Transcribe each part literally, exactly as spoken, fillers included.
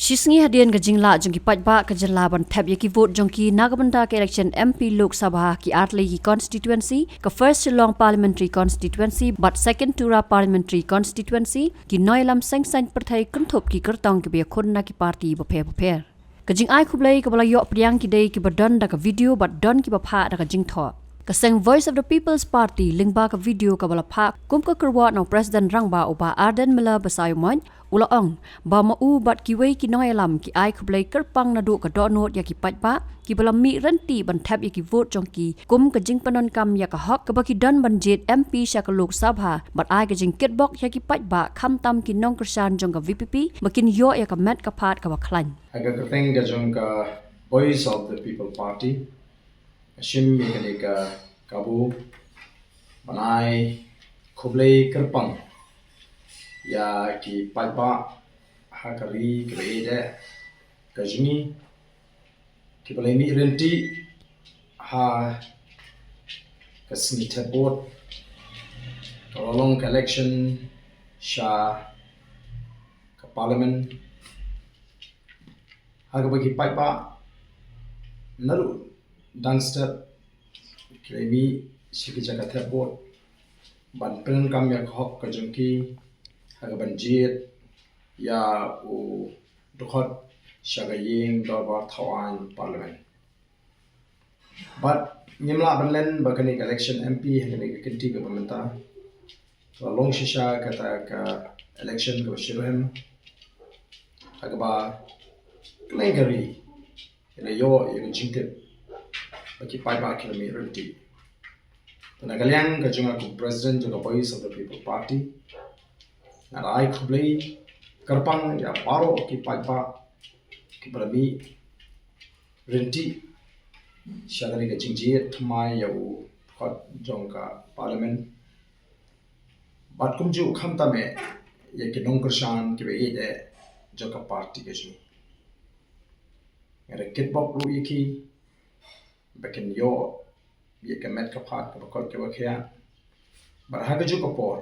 Shi sngi hadien ka jinglah jong ki paidbah ka jylla ban thep ïa ki vote jong ki na ka bynta ka election M P Lok Sabha ki artylli ki constituency, ka First Shillong Parliamentary Constituency bad Second Tura Parliamentary Constituency, ki nongïalam seng saiñ pyrthei kynthup ki kyrtong kiba ïakhun na ki party bapher bapher. Ka jingai khublei kaba la ïoh pdiang ki dei kiba don da ka video bad don kiba phah da ka jingthoh. Ka seng Voice of the People's Party lyngba ka video kaba la phah kum ka kyrwoh na u President Rangbah u Bah Ardent Miller Basaiawmoit, u la ong ba ma u bad kiwei ki nongïalam ki ai khublei kyrpang naduh ka dohnud ïa ki paidbah kiba la mih rynti ban thep ïa ki vote jong ki kum ka jingpyndonkam ïa ka hok kaba ki don ban jied M P sha ka Lok Sabha bad ai ka jingkitbok ïa ki paidbah khamtam ki nongkyrshan jong ka V P P ba kin ïoh ïa ka met ka phad kaba khlaiñ. Ha ka kyrteng ka jong ka Voice of the People Party, nga shim ïa kane ka kabu ban ai khublei kyrpang ïa ki paidbah ha ka ri kaba ïeit ka jong ngi, kiba la mih rynti ha ka sngi thep vote, ka la long ka election sha ka Parliament, ha kaba ki paidbah naduh dang step ki la mih sha ki jaka thep vote ban pyndonkam ïa ka hok ka jong ki ha kaban jied ïa u dkhot sha ka ïing dorbar thawaiñ Parliament. Bad ngim lah ban len ba kane ka election M P ha kane ka kynti kaba mynta ka la long shisha kata ka election kaba shitrhem ha kaba kylleng ka ri ka la ïoh ïa ka jingtip ba ki paidbah ki la mih rynti. Te na ka liang ka jong nga kum President jong ka Voice of the People Party, nga la ai khublei kyrpang ïa baroh ki paidbah kiba la mih rynti sha kane ka jingjied thymmai ïa u dkhot jong ka Parliament. Bad kumjuh khamtam eh ïa ki nongkyrshan kiba ïeit eh jong ka party ka jong ngi. Nga da kitbok ruh ïa ki ba kin ïoh ïa ka met ka phad kaba koit kaba khiah. Bad ha kajuh ka por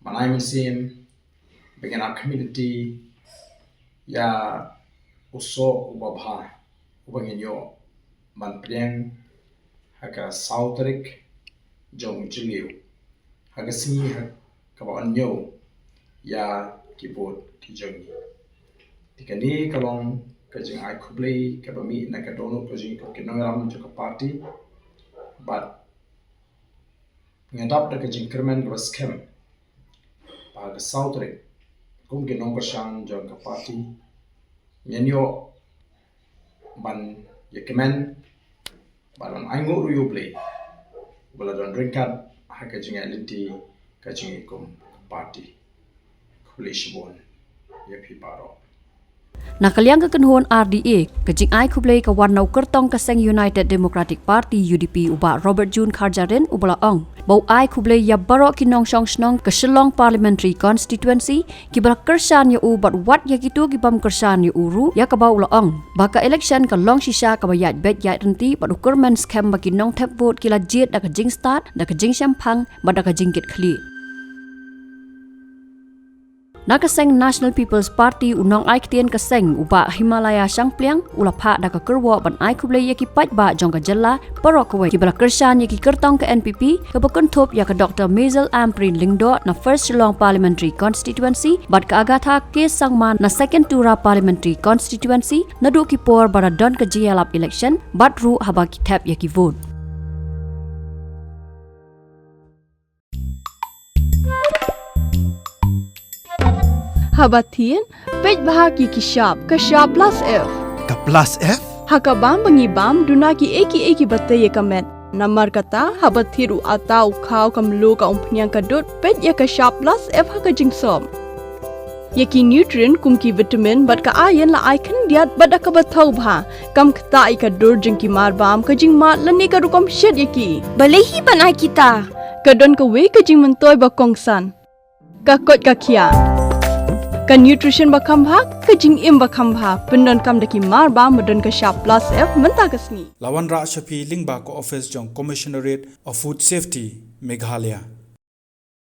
ban ai mynsiem ba ngin ap khmih lynti ïa u soh uba bha uba ngin ïoh ban pdiang ha ka saw tarik jong u Jylliew, ha ka sngi ha kaba yn ñiew ïa ki vote ki jong ngi. Te kane ka long ka jingai khublei kaba mih na ka dohnud ka jong ngi kum ki nongïalam jong ka party. Bad nga dap da ka jingkyrmen kaba skhem ba ha ka saw tarik kum ki nongkyrshan jong ka party ngin ïoh ban ïa kmen bad ban ainguh ruh ïa U Blei ba la don ryngkat ha ka jingïaid lynti ka jong ngi kum ka party. Khublei shibun ïa phi baroh. Na ka liang ka kynhun R D A, ka jingai khublei ka wan na u kyrtong ka seng United Democratic Party, U D P, u Bah Robert June Kharjahrin, uba la ong ba u ai khublei ïa baroh ki nongshong shnong ka Shillong Parliamentary Constituency kiba la kyrshan ïa u bad wat ïa kito ki bym kyrshan ïa u ruh, ïa kaba u la ong ba ka election ka long shisha kaba ïaid beit ïaid rynti bad u kyrmen skhem ba ki nongthep vote ki la jied da ka jingstad, da ka jingshemphang bad da ka jingkitkhlieh. Na ka seng National People's Party, u nongai ktien ka seng u Bah Himalaya Shangpliang u la phah da ka kyrwoh ban ai khublei ïa ki paidbah jong ka jylla baroh kawei kiba la kyrshan ïa ki kyrtong ka N P P, kaba kynthup ïa ka Doctor Maisel Ampareen Lyngdoh na First Shillong Parliamentary Constituency bad ka Agatha K Sangma na Second Tura Parliamentary Constituency naduh ki por ba la don ka jingïalap election bad ruh haba ki thep ïa ki vote. Haba thied, peit bha ïa ki shap, ka shap plus F. Ka plus F? Ha ka bam ba ngi bam, duna kiei kiei kiba tei ïa ka met. Namar kata, haba thied u atta, u khaw, ka mluh, ka umphniang, ka dud, peit ïa ka shap plus F ha ka jingsop. Ïa ki nutrient kum ki vitamin bad ka iron la ai khyndiat bad da kaba thaw bha. Kam ktah ïa ka dur jong ki marbam, ka jingmad lane ka rukom shet ïa ki. Balei hi ban ai kita? Ka don kawei ka jingmyntoi ba kongsan. Ka koit ka khiah. Ka nutrition ba kham bha, ka jingim ba kham bha. Pyndonkam da ki marbam ba don ka shap plus F mynta ka sngi. La wanrah sha phi lyngba ka office jong Commissionerate of Food Safety, Meghalaya.